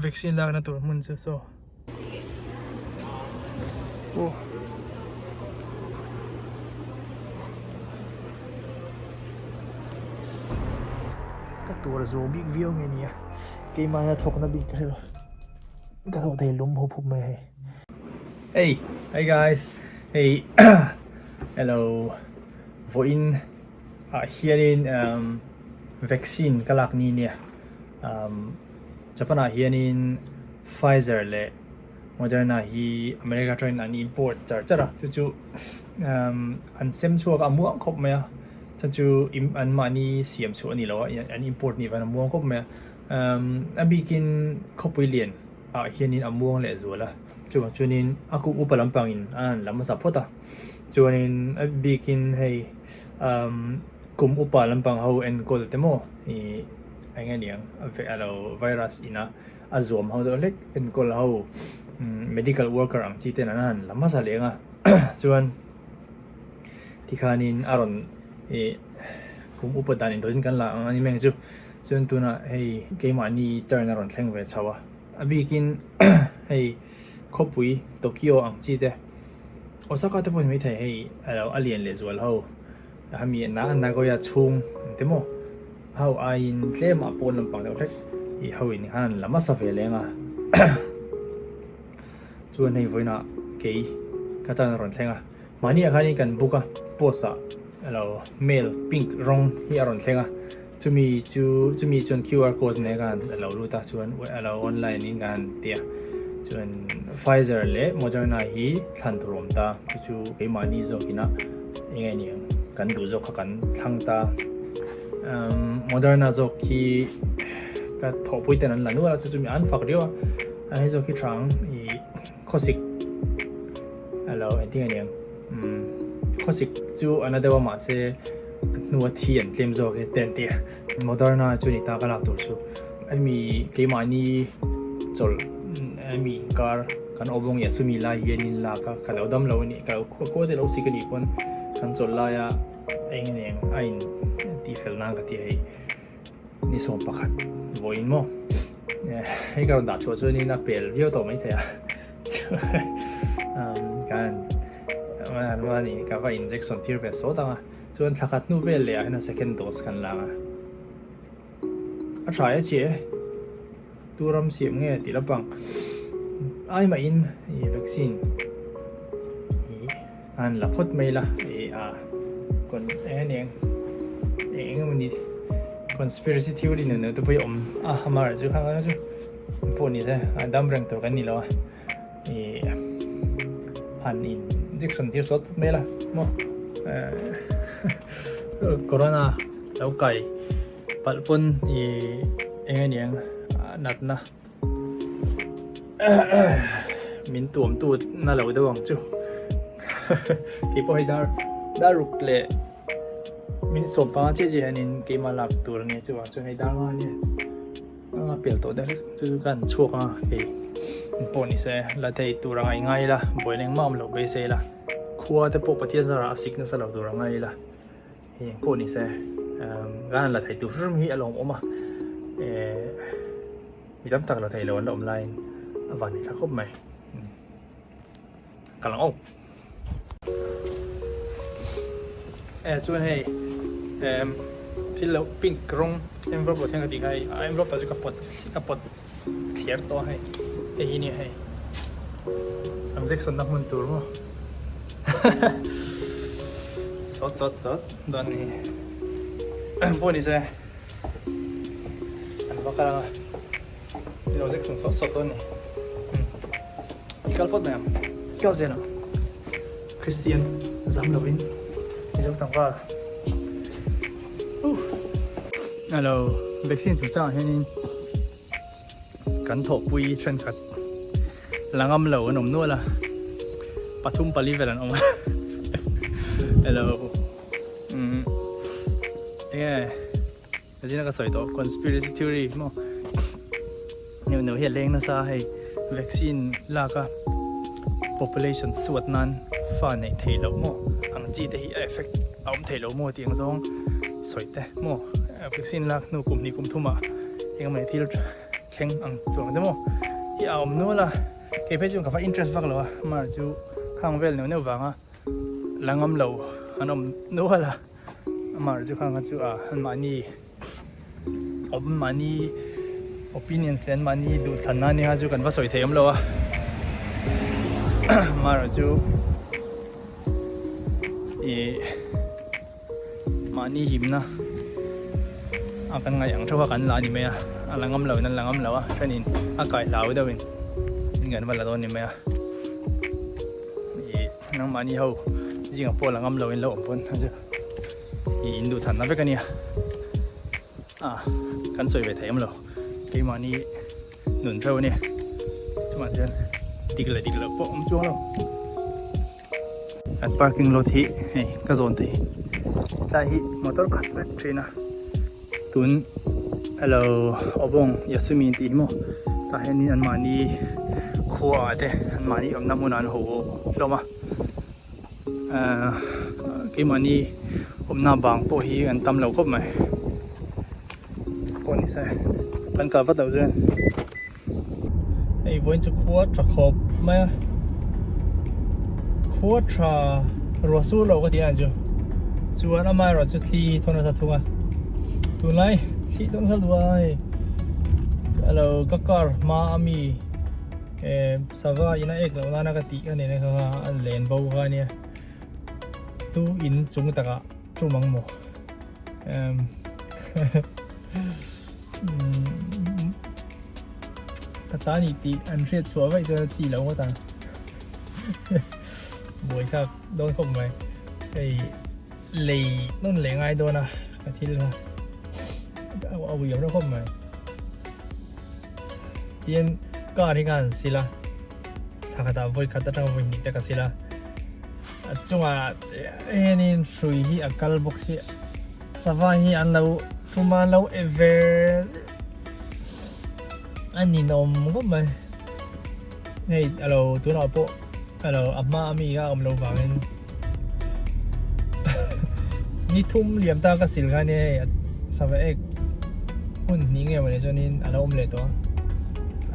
Vaccine lakna tur hmun chu saw. Aw. Ka tur a zo bik viau nge nia keimahna thawkna bik ka hrelo ka thawk thei lum hup hup mai hei. Hey hi guys hei hello vawiin ah hianin umm vaccine ka lak ni nia umm Japan ah hianin Pfizer leh Moderna hi America atangin an import char char a chu chu umm an sem chhuak a a muang khawp mai a chuan chu an mahni siam chhuah a ni lo a an import nih vangin a muang khawp mai a umm a bikin khawpui lian ah hianin a muang leh zual a chuvang chuanin a kum upa lampangin a han lam hmasa phawt a chuanin a bikin hei umm kum upa lampang ho enkawl te maw ih eng nge niang a lo virus ina a zuam ho deuh hlek enkawl ho medical worker ang chi ten an han la hmasa leh ang a chuan tikhanin a rawn ih kum upa dan indawtin kan la ang a ni mai ang chu chuan tunah hei keimahni turn a rawn thleng ve chho a a bikin hei khawpui Tokyo ang chi te Osaka te pawh ni maithei hei a lo a lian leh zual ho. Hemi Nagoya chhung ang te maw ho aiin tlem ah pawn lampang deuh hlek ih ho in khan la hmasa ve leng a chuan hei vawiinah kei ka tan a rawn thleng a mahni ah khanin kan book a post ah alo mail pink rawng hi a rawn thleng a chumi chu chumi chuan qr code nen khan alo lut a chuan alo online in kan han ti a chuan Pfizer leh Moderna hi thlan tur a awm ta chu chu keimahni zawkina eng nge niang kan duh zawk kha kan thlang ta umm Moderna zawk hi ka thawhpui ten an la nual a chu chu mi an fak riau a a hei zawk hi tha ang ih khawsik alo engtin nge niang umm khawsik chu a na deuh a mahse a hnua thi an tlem zawk e te an ti a Moderna chu ni ta ka lak tur chu hemi keimahni chawlh hemi inkar kan awm awng Yasumi lai hianin lak a ka lo dam lo a nih ka lo khua te lo sik a nih pawn kan chawlh laia eng eng a in tih fel nan ka ti a hei ni 11 vawiin maw hei ka rawn dah chhuah chuanin a pel viau tawh maithei a kan ka va injection tir ve sawt ang a chuan thla khat hnu vel leh ah hian a second dose kan lak a a tha e chhe e tu ram siam nge tih lampang ai mahin ih vaccine ih an la phawt mai la ih a con eng a niang eng eng emawni conspiracy theory nen te pawh hi awm a amaherawhchu kha kha chu pawh ni se a dam reng tur kan ni lo a ih han in injection tir sawt phawt mai la maw corona lo kai palh pawn ih eng a niang natna min tuam tu na lo deuh ang chu keipawh hei dar dar ruk leh min sawm panga chiah chiah hianin keimah lak tur a nia chuvang chuan hei dar nga ania a pel tawh deuh hlek chu chu ka han chhuak ang a hei pawh ni se la thei tur a ngai ngai ila buaina engmah awm loh beisei ila khua te pawh Pathian zarah a sik nasa lo tur a ngai ila. Hei eng pawh ni se kan han la thei tur hrim hi a lawmawm a mi tam tak la thei lo an la awm laiin a van ni thla khawp mai ka lang aw e chuan hei thil lo pink rawng envelope lo thleng ka tih kha hei a envelope ah chu ka pawt ka pawt thler tawh a hei hei hi nia hei transaction na hmun tur maw sawt sawt sawt dawn ni pawh ni se an va kal anga transaction sawt sawt dawn ni i kal phawt mai ang i kal zel ang Christian zam lovin Mizo tlangval Hello vaccine chungchangah hianin kan thawhpui thenkhat la ngam lo an awm nual a pathum pali vel an awm a hello umm enge zina ka sawi tawh conspiracy theory maw neuh neuh hi a leng nasa a hei vaccine lak a population suat nan fa neih theih loh maw ang chi te hi a effect a awm theih loh maw tih ang zawng sawi te maw vaccine lak hnu kum hnih kum thum ah eng emaw thil. thleng ang chuang te maw hi a awm nual a, kei phei chuan ka va interest vak lo a, amaherawhchu chu khang vel neuh neuh vanga la ngam lo an awm nual a, amaherawhchu khang kha chu a anmahni awm mahni opinions leh anmahni duhthlanna ania chu kan va sawi thei awm lo a, amaherawhchu ih. Mahni himna a kan ngaih ang theuh a kan la a ni mai a, a la ngam lo in an la ngam lo a, thenin a kai hlau deuh in kan va la dawn a ni mai a, ih nangmahni ho zingah pawh la ngam lo in lo awm pawn a chu ih in duh thanna vek a nia, ah kan sawi ve thei awm lo keimahni nun theuh a nia chuvang chuan dik leh dik loh pawh awm chuang lo. Kan parking lot hi hei ka zawn thei tlai hi motor khat vek thin a tun hello Obong Yasumi tih hi maw tah hianin anmahni khua ah te anmahni awmna hmunah an haw hlawm a ahh keimahni awmna bang pawh hi an tam lo khawp mai pawh ni se kan kal vat loh chuan. Hei vawiin chu khua tha khawp mai a khua tha ruah sur lo ka tih ang chu chuan amaherawh chu thli thawn nasa thung a tunlai thli thawn nasa duh a hei alo ka car hma ami eh sava in a ek loh nana ka tih ka nei na kha a len bo kha ania tu in chung takah tum ang maw emm. Ka ta ni tih an hriat chhuah vaih chuan a chi lo ngawt ang buai thlak dawn khawp mai hei lei nawn leh ngai dawn a ka thil kha a ui reuh khawp mai tin car hi ka han sil a thla khatah vawi khat atanga vawi hnih te ka sil a a chungah hianin hrui hi a kal bawk si. Sava hi an lo tum a lo e ver a ninawm khawp mai hei a lo tunah pawh a lo a hma ami kha a awm loh vangin ni thum liam ta ka sil kha nia hei sava ek hun hnih nge mawni chuanin a lo awm leh tawh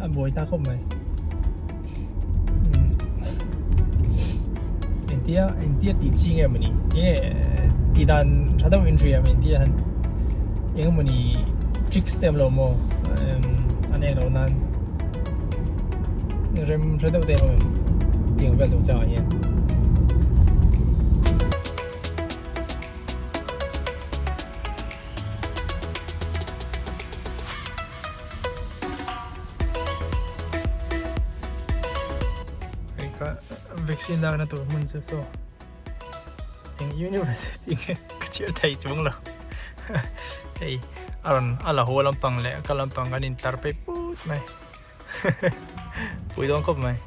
a a buai thlak khawp mai Engtia engtia tih chi nge mawni enge tih dan tha deuh in hria engtia han eng emawni tricks te awm lo maw an eng loh nan rem hre deuh te an awm em tiang vel duh changah hian. Hei ka vaccine lakna tur hmun chu saw eng university nge ka chhiar thei chuang lo hei a rawn a la haw lampang leh ka lampang kan intlar phei put mai pui dawn khawp mai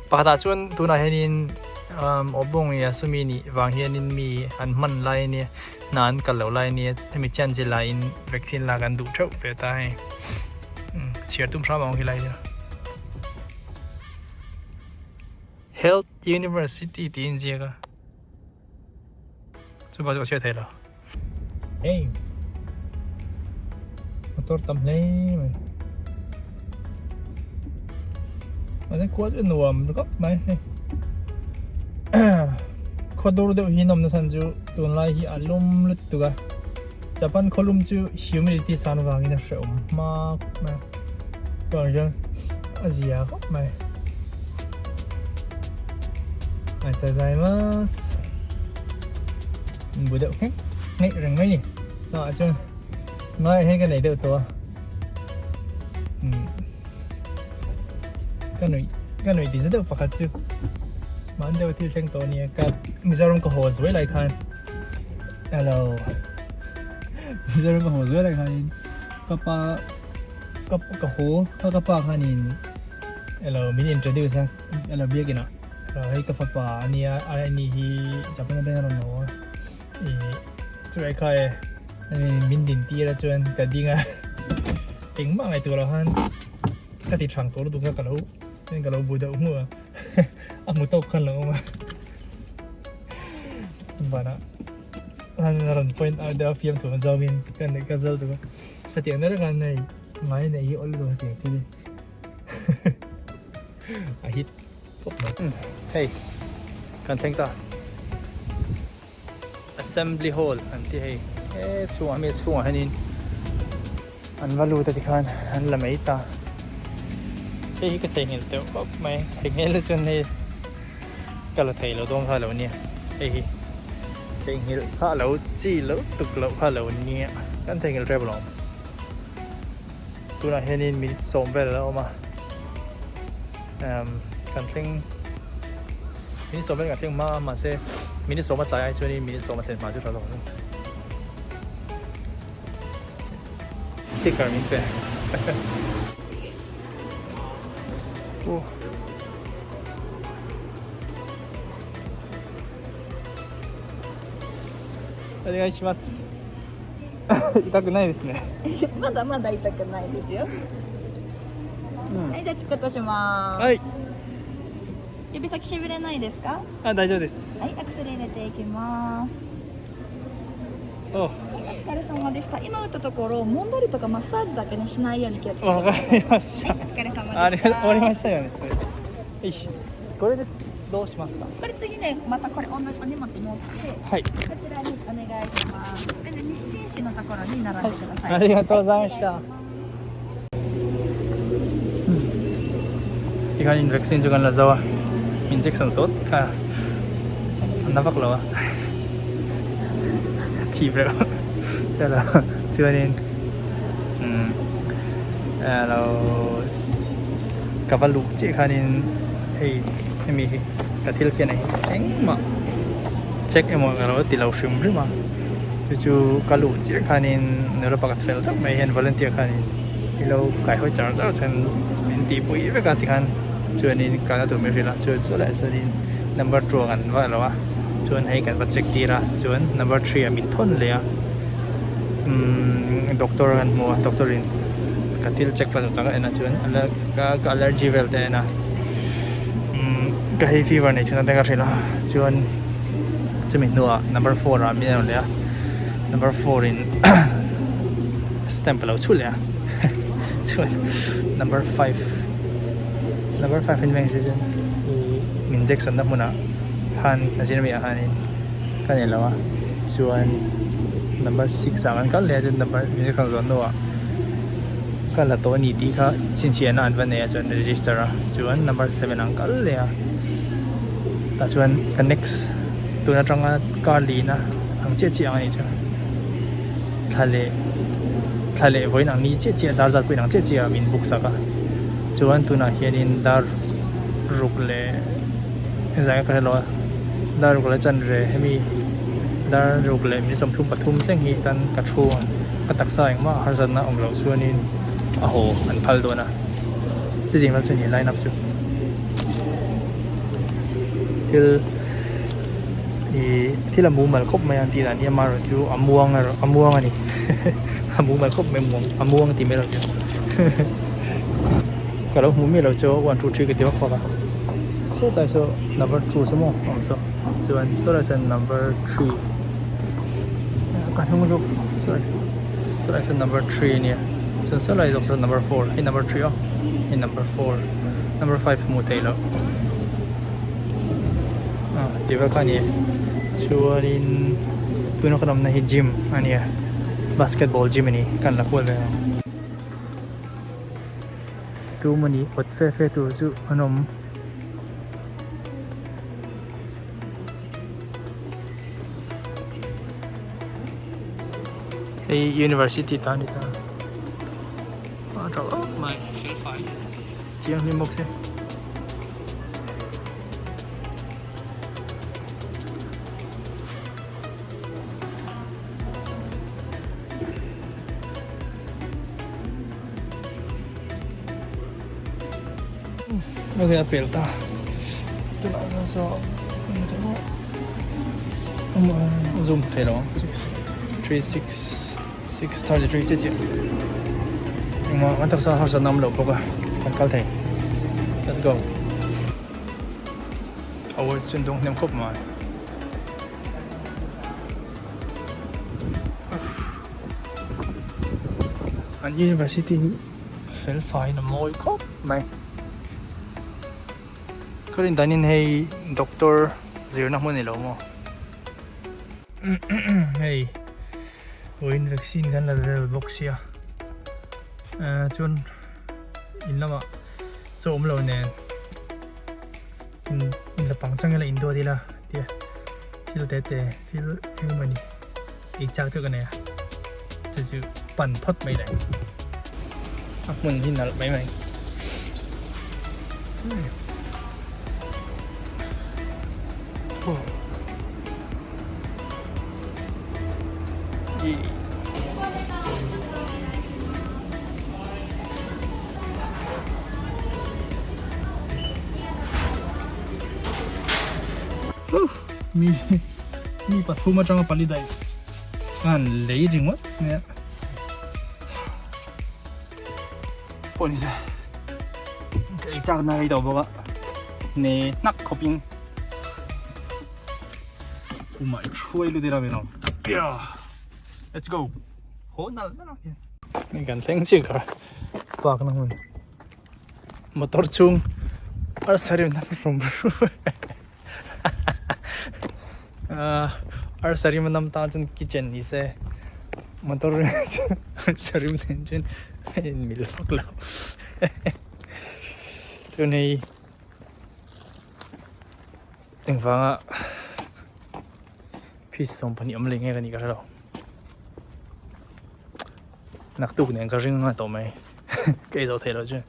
pakhatah chuan tunah hianin Obong Yasumi nih vang hianin mi an hman lai ania. Hna an kal loh lai ania hemi chance hi la in vaccine lak an duh theuh ve ta hei chhiar tum hram ang helai chu Health University tih a inziak a chupa chu ka chhiar thei lo hei motor tam hle mai mahse khua chu nuam khawp mai hei khaw dur deuh hi nawmna chhan chu tunlai hi a lum lutuk a Japan khaw lum chu humidity san vangin a hrehawm hma khawp mai a chuan hian a zia khawp mai Arigatougozaimsu bu deuh nghek nghek reng mai ni ah chuan ngai hi ka nei deuh tawh a ka nuih ka nuih ti za deuh pakhat chu mahni deuh thil thleng tawh ania ka Mizoram ka haw zuai lai khan hello Mizoram ka haw zuai lai khanin ka pa ka ka haw kha ka pa khanin hello min introduce a hello biakin ah hei ka fapa ania ani hi Japan atangin a rawn haw a ih chu ekhai min din tir a chuan ka ding a engmah ngaihtuah loh khan ka ti thang tawh lutuk kha ka lo ka lo bu deuh hmuh a a hmu tawk khan lo awm a vanah han rawn point out deuh a fiamthu an zawngin ka neih ka zal tuk a hetiang deuh khan hei. Ngai neih hi awl lo hetiang thil hi a hit khawp mai. Hei kan thleng ta Assembly Hall an ti hei he chhungah hemi chhungah hianin an va lut a tikhan an la mai ta hei hi ka theihnghilh teuh khawp mai theihnghilh te chuan hei ka la thei lo dawn kha lo nia hei hi theihnghilh kha lo chi lo tuk loh kha lo nia kan theihnghilh rep alawm. Tunah hianin minute sawm vel a awm a, kan thleng minute sawm vel kan thleng hma a mahse minute sawm a tlai ai chuanin minute sawm a thlen hma chu tha zawk ang. Sticker min pe. Onegaishimasu. 痛くないですね。まだまだ痛くないですよ。うんはい、じゃあチクッとします。はい。指先しびれないですか？あ、大丈夫です。はい、お薬入れていきます。お、はい、お疲れ様でした。今打ったところ、揉んだりとかマッサージだけねしないように気をつけてくわださい。かりました。はい、お疲れ様でした。ありがとう終わりましたよね。それはい。これでどうしますか。これ次ね、またこれ同じお荷物持って、はい。こちらにお願いします。で日清市のところに並んでください。ありがとうございました。Tikhanin vaccine chu kan la zo a, injection sawt kha a na vak lo a, thip reuh elo chuanin umm elo ka va luh chiah khanin hei hemi hi ka thil ken ah hi engmah check emaw ka lo ti lo hrim hrim a chu chu ka luh chiah khanin nula pakhat fel deuh mai hian volunteer khanin i lo kai hawi char char chuan min tih pui vek a tikhan chuanin kalna tur min hrilh a chuan saw laiah chuanin number two ah kan va lo a chuan hei kan va check tir a chuan number three ah min thawn leh a umm doctor kan hmu a doctor in ka thil check vel tak a en a chuan ka allergy vel te a en a umm ka hay fever nei chhun a te ka hrilh a chuan chumi hnuah number four ah min rawn leh a number four in stamp alo chhu leh a chuan number five number five in meng chuan ihh injection na hmunah khan a zir mi ah khanin ka nei lo a chuan number six ah kan kal leh a chuan number injection zawh hnuah ka la tawh a ni tih kha chhinchhiahna an va nei a chuan register a chuan number seven ah an kal leh a tah chuan ka next tun atanga car lina ang chiah chiah ang a nih chu thla leh thla leh vawiin ang ni chiah chiah dar zat pawhin ang chiah chiah ah min book sak a chuan tunah hianin dar ruk leh zai ka hrelo a dar ruk leh chanve hemi dar ruk leh min 33 thleng hi tan ka thu a ka taksa engmah harsatna awm loh chuanin a haw an phal dawn a chutiang lam chu a ni line up chu thil ih thil a mumal khawp mai a an tih dan hi amaherawh chu a muang erawh a muang a ni a mumal khawp mai a muang tih mai loh chu ka lo hmu miah lo chu one two three ka ti vak vak a sawtlai saw number two saw maw awm saw chuan sawtlai chuan number three ka hnung zawk sawtlai saw sawtlai saw number three ania chuan sawtlai zawk saw number four hei number three aw hei number four number five hmuh theih loh ah ti vek a ni chuanin tuna kan awmna hi gym a nia basketball gym a ni kan la kual ve ang tu mawni awt fe fe tur chu an awm. Hei university ta a ni ta a tha khawp mai fel fai thianghlim bawk se. Ok a pel ta tunah chuan saw zoom thei lo ang six three six six thirty three chiah chiah engmah kan taksa harsatna a awm loh bawk a kan kal thei let's go award chu an dawng hnem khawp mai. An university hi. Fel faiin a mawi khawp mai. Ka rin danin hei doctor zirna hmun a ni lo maw? Hei vawiin vaccine kan la vel bawk sia chuan in lamah chaw awm lo nen in la pang chang ila in duat ila tia thil te te thil engemaw ni ei chak deuh ka nei a chu chu pan phawt mai daih a hmun hi nalh mai mai. Mi mi pathum atanga pali daih khan lei ringawt mai a pawh ni se ka ei chak na rei tawh bawk a ne hnak khawp in Umah i hruai lut ila min awm. Let's go. Haw nal nal ang hian. Hei kan thleng chiah kha park na hmun motor chhung arsa rim nam rum rum arsa rim a nam tan chuan kitchen ni se motor arsa rim nen chuan a inmil vak lo chuan hei Engvanga fees 12 awm leh nge ka nih ka hre lo. Naktuk nen ka ring a tawh mai ka ei zawh theih loh chuan.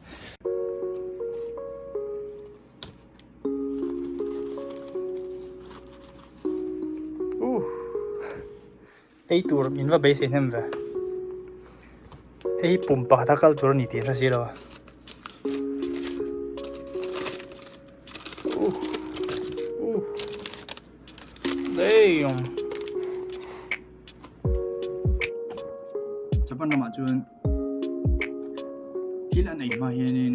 Uh ei tur min va beisei hnem ve. Hei hi pum pakhat a kal tur a ni tih an hre si lo a. Damn. Japan ramah chuan thil an ei hma hianin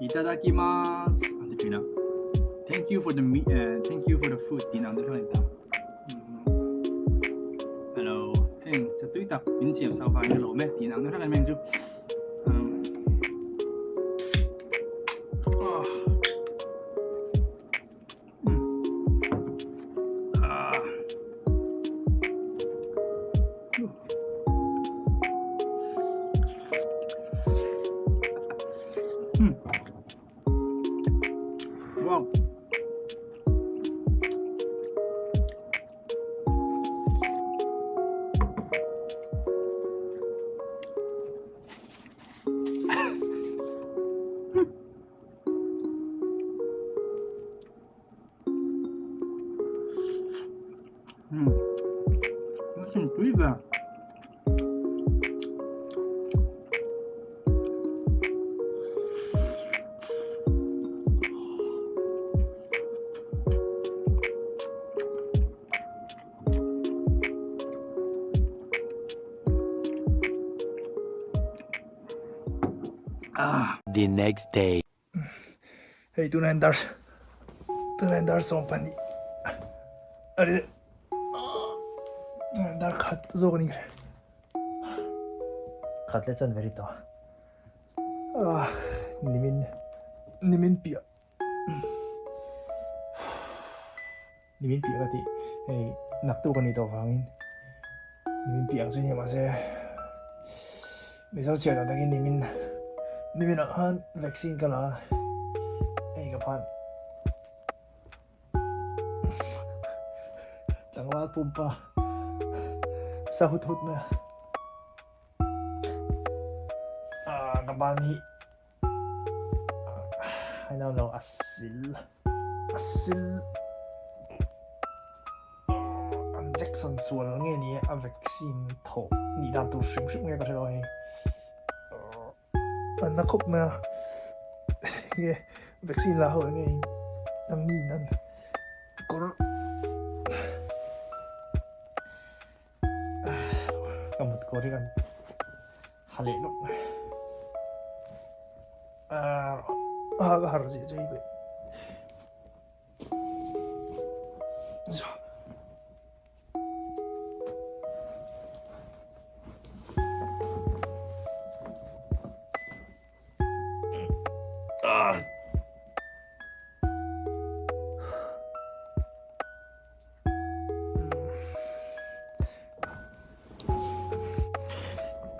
Itadakimasu an ti thin a. Thank you for the meat, thank you for the food tih ang te kha a ni ta. Hello, heng chatui tak min siam sak vangin a lawm e tih ang te kha kan meng chu. Wow. Tui ve. The next day. Hei tunah hian dar tunah hian dar 12 a ni tunah hian dar khat zawk a ni khat leh chan ve ri tawh a nimin nimin piah Nimin piah ka tih hei naktuk a nih tawh vangin nimin piah ang chu nia mahse Mizo chhiar dan takin nimin nimin ah khan vaccine ka la a hei ka phan tlangval pumpa sa hut hut mai a ah ka ban hi I don't know a sil a sil an Jackson sual nge ni a vaccine thawh nih dan tur hrim hrim nge ka hre lo hei an la khawp mai a nge vaccine la ho nge an mi in an kawr ka mut kawr hi kan Ha leh lawk mai. Ah, ka har zia chu hei pawh.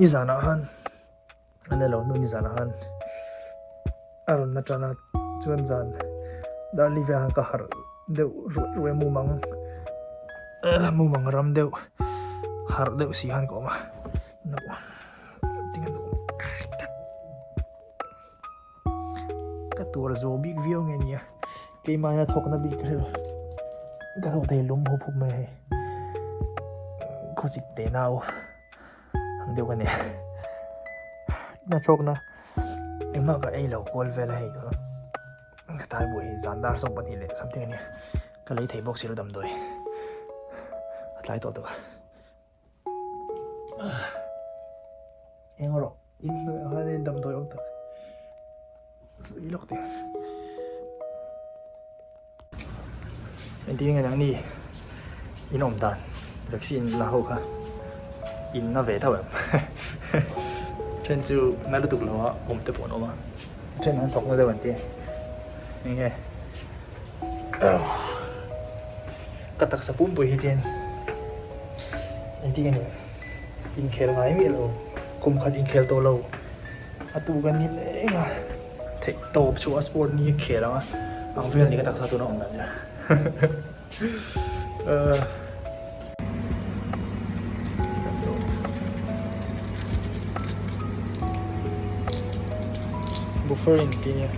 Nizanah khan a ni lo nu nizanah khan a rawn na tan a chuan zan darli velah khan ka harh deuh ruai ruai a mumang mumang ram deuh harh deuh si khan ka awm a Ka tur zo bik viau nge nia keimahna thawkna bik ka hrelo ka thawk thei lum hup hup mai hei khawsik teh nau ang deuh ka nia na thawkna engmah ka ei lo kual vel a hei ka tan buai zan dar sawm pahnih leh something ania ka lei thei bawk si lo damdawi a tlai tawh tawh a. Eng rawh in hnuaiah khan damdawi awm tak sawi lawk teh engtin nge nangni in awm dan vaccine la ho kha in na ve tho em then chu na lutuk lo a awm te pawh an awm a then an thawk na deuh an ti eng nge. Ka taksa pumpui hi tian engtin nge ni inkhel ngai miah lo kum khat inkhel tawh lo a tu kan ni leng a theih tawp chhuah a sport ni khel ang a ang vel ni ka taksa tuna awm dan chu Buffer in tih nia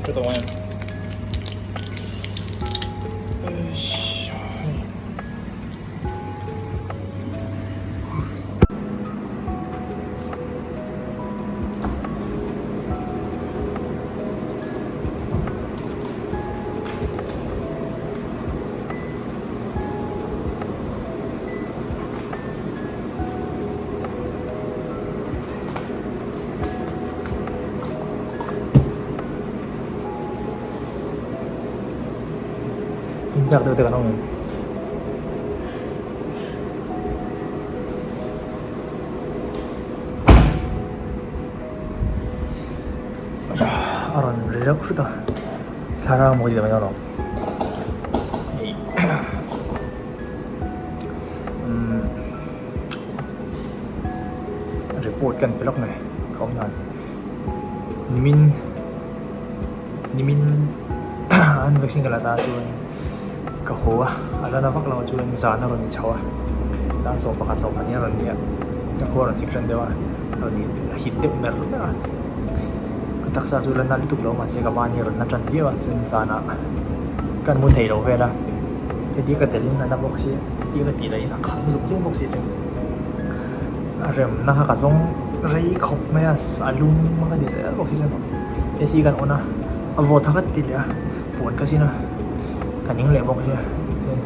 ka tawng em. Inchak deuh te kan awm em? A rawn ri reuh hrut a, thlarau mawi deuh mai a rawn. Report kan pe lawk mai ka awm dan nimin nimin an vaccine ka la ta chuan ka haw a a la na vak lo a chuan zan a rawn ni chho a tan sawm pakhat sawm pahnih a rawn ni a ka khua a rawn sik ṭan deuh a rawn hit deuh mer mer a ka taksa chu la na lutuk lo mahse ka mahni a rawn na ṭan viau a chuan zanah kan mu thei lo vel a heti ka telin a na bawk si heti ka tih lahin a kham zuk zuk bawk si chuan a remna kha ka zawng rei khawp mai a a lum a ka ti zel bawk si chuan A C kan on a a vawt a ka ti leh a puan ka sin a ka ning leh bawk sia chuan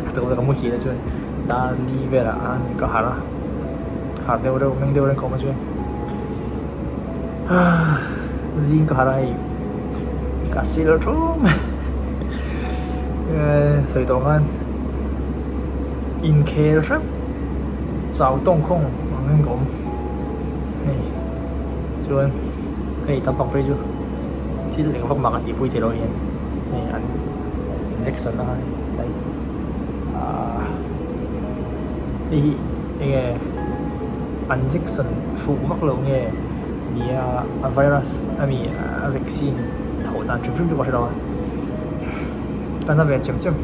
a tukverh ka muhil a chuan dar li velah khan ka harh a harh deuh reuh meng deuh reng ka awm a chuan zing ka harh a hei ka sil thum sawi tawh khan inkhel hrep chau tawng khawng ang in ka awm hei chuan hei tam pak phei chu thil eng vak mah ka tihpui theih loh hian hei an injection a hei ahh hei hi enge injection fuh vak lo nge nia a virus ami a vaccine thawh dan hrim hrim chu ka hre lo a ka na ve chem chem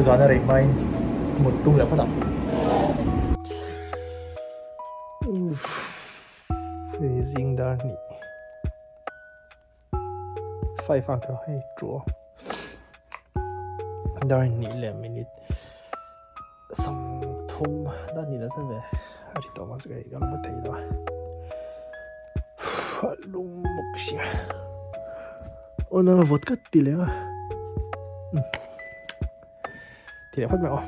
zan a rei hmain mut tum leh phawt ang. Hei zing dar hnih five ang tawh hei ṭuah dar hnih leh minute sawmthum dar hnih leh zat ve a ri tawh mahse hei ka la hmu thei lo a lung bawk sia aw na vawt ka ti leh a ti leh phawt mai aw.